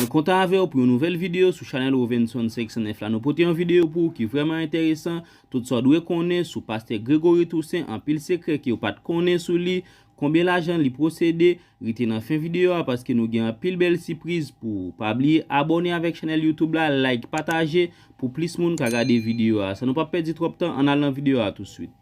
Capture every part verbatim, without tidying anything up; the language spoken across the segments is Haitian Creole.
Mwen kontan avè w pou yon nouvèl videyo sou chanèl Rovenson senk san nèf la. Nou pote yon videyo pou ou ki vrèman enteresan. Tout sa w dwe konnen sou pastè Gregory Toussaint, anpil sekrè ke w pa t konnen sou li, konbyen lajan li posede, rete nan fen videyo a paske nou gen anpil bèl sipriz pou ou. Pa bliye abòne avèk chanèl YouTube la, like, pataje pou plis moun ka gade videyo a. San nou pa pèdi twòp tan, ann al nan videyo a touswit.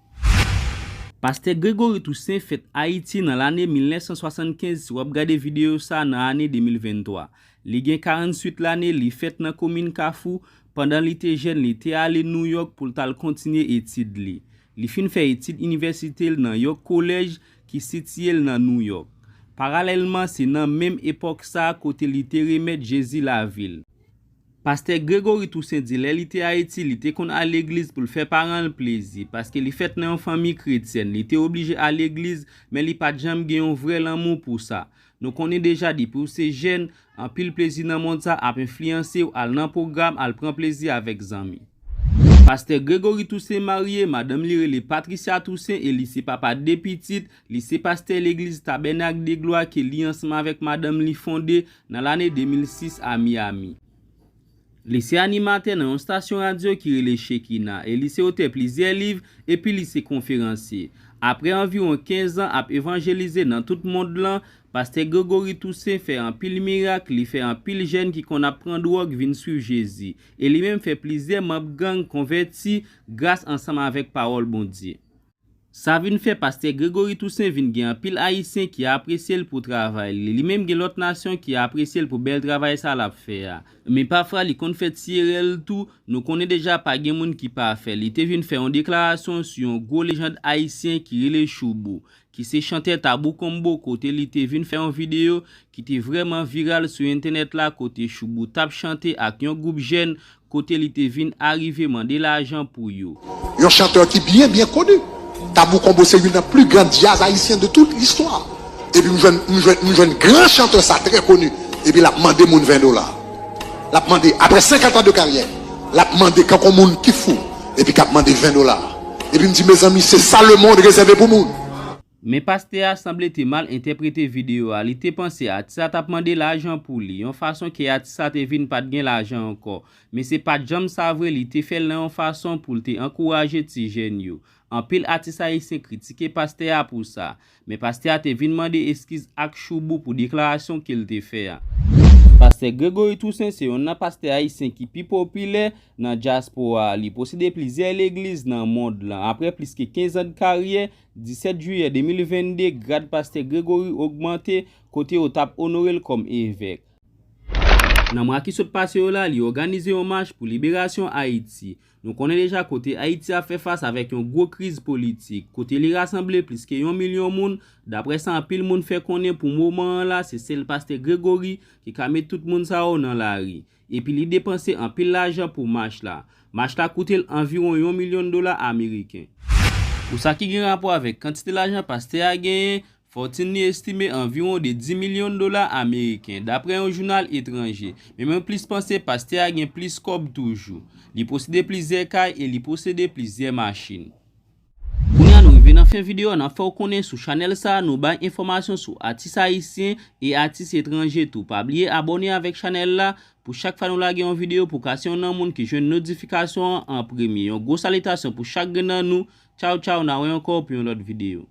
Pastè Gregory Toussaint fèt Ayiti nan lane mil nèf san swasannkenz, si w ap gade videyo sa nan ane de mil venntwa. Li gen karantuit lane, li fèt nan komin Kafou. Pandan li te jèn, li te ale Nouyòk pou l t al kontinye etid li. Li fin fè etid inivèsite l nan York College, ki sitiye l nan Nouyòk. Paralèlman, se nan menm epòk sa a kote li te remèt Jezi lavi l. Pastè Gregory Toussaint di lè li te Ayiti, li te konn al legliz pou l fè paran l plezi, paske li fèt nan yon fanmi kretyèn. Li te oblije al legliz, men li pa t janm gen yon vrè lanmou pou sa. Nou konnen deja depi w se jèn, anpil plezi nan mond sa ap enfliyanse w, al nan pwogram, al pran plezi avèk zanmi. Pastè Gregory Toussaint marye, madanm li rele Patricia Toussaint e li se papa de pitit, li se pastè legliz Tabènak de Glwa ke li ansanm avèk madanm li fonde nan lane de mil sis a Miami. Li se animatè nan yon stasyon radyo ki rele Shekinah e li se otè plizyè liv epi li se konferansye. Apre anviwon kenz an ap evanjelize nan tout mond lan, pastè Gregory Toussaint fè anpil mirak, li fè anpil jèn ki konn ap pran dwòg vin swiv Jezi, e li menm fè plizyè manm gang konvèti gras ansanm avèk pawòl Bondye. Sa vin fè pastè Gregory Toussaint vin gen anpil Ayisyen ki apresye l pou travay li. Li menm gen lòt nasyon ki apresye l pou bèl travay sa l ap fè a. Men pafwa li konn fè ti erè l tou, nou konnen deja pa gen moun ki pafè. Li te vin fè yon deklarasyon sou yon gwo lejand ayisyen ki rele Shoubou, ki se chantè Tabou Combo, kote li te vin fè yon videyo ki te vrèman viral sou entènèt la kote Shoubou t ap chante ak yon gwoup jèn kote li te vin arive mande lajan pou yo. Yon chantè ki byen, byen koni. Tabou Combo se youn nan pli gran djaz ayisyen de tout listwa. Epi m jwenn, m jwenn, m jwenn gran chantè sa trè koni. Epi l ap mande moun ven dola. L ap mande, apre senkant an de karyè, l ap mande kankou moun ki fou. Epi k ap mande ven dola. Epi m di, mezanmi, se sa lemonn rezève pou moun. Men pastè a sanble te mal entèprete videyo a. Li te panse atis la t ap mande lajan pou li, yon fason ke atis la te vin pa t gen lajan ankò. Men se pa t janm sa vre, li te fè l nan yon fason pou l te ankouraje ti jèn yo. Anpil atis ayisyen kritike pastè a pou sa. Men pastè a te vin mande eskiz ak Shoubou pou deklarasyon ke l te fè a. Pastè Gregory Toussaint se yonn nan pastè ayisyen ki pi popilè nan dyaspora a. Li posede plizyè legliz nan mond lan. Apre plis ke kenz an de karyè, disèt jiyè de mil vennde, grad pastè Gregory ogmante, kote yo t ap onore l kòm evèk. Nan mwa ki sot pase yo la, li òganize yon mach pou liberasyon Ayiti. Nou konnen deja kote Ayiti ap fè fas avèk yon gwo kriz politik, kote li rasanble plis ke yon milyon moun, dapre sa anpil moun fè konnen pou moman an la, se sèl pastè Gregory ki ka met tout moun sa yo nan lari. Epi li depanse anpil lajan pou mach la. Mach la koute l anviwon yon milyon dola ameriken. Pou sa ki gen rapò avèk kantite lajan pastè a genyen, fòtin li estime anviwon de dis milyon dola ameriken, dapre yon jounal etranje. Men mwen plis panse pastè a gen plis kòb toujou. Li posede plizyè kay e li posede plizyè machin. Kounye a nou rive nan fen videyo a, n ap fè w konnen sou chanèl sa a, nou bay enfòmasyon sou atis ayisyen e atis etranje tou. Pa bliye abòne avèk chanèl la pou chak fwa nou lage yon videyo pou w ka se yonn nan moun ki jwenn notifikasyon an an premye. Yon gwo salitasyon pou chak grenn nan nou. Tchaw, tchaw, n a wè ankò pou yon lòt videyo.